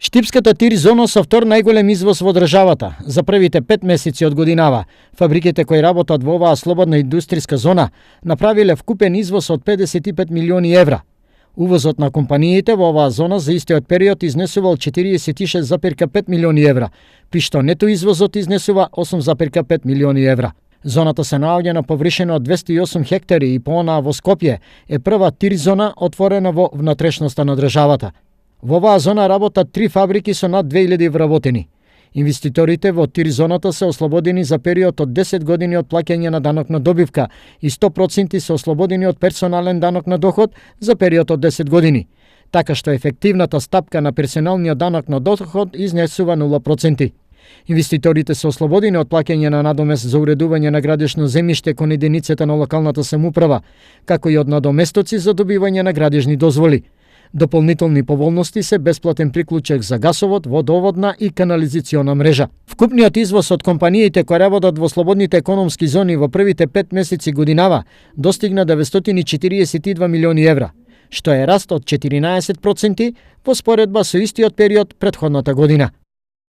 Штипската тир зона со втор најголем извоз во државата. За првите 5 месеци од годинава, фабриките кои работат во оваа слободна индустријска зона направиле вкупен извоз од 55 милиони евра. Увозот на компаниите во оваа зона за истиот период изнесувал 46,5 милиони евра, при што нето извозот изнесува 8,5 милиони евра. Зоната се наоѓа на површина од 208 хектари и по онаа во Скопје е прва тир зона отворена во внатрешноста на државата. Во оваа зона работат 3 фабрики со над 2000 вработени. Инвеститорите во тир зоната се ослободени за период од 10 години од плаќање на данок на добивка и 100% се ослободени од персонален данок на доход за период од 10 години, така што ефективната стапка на персоналниот данок на доход изнесува 0%. Инвеститорите се ослободени од плаќање на надомест за уредување на градишно земјиште кон единицата на локалната самоуправа, како и од надоместоци за добивање на градежни дозволи. Дополнителни поволности се бесплатен приклучок за гасовод, водоводна и канализациона мрежа. Вкупниот извоз од компаниите кои работат во слободните економски зони во првите 5 месеци годинава достигна 942 милиони евра, што е раст од 14% во споредба со истиот период претходната година.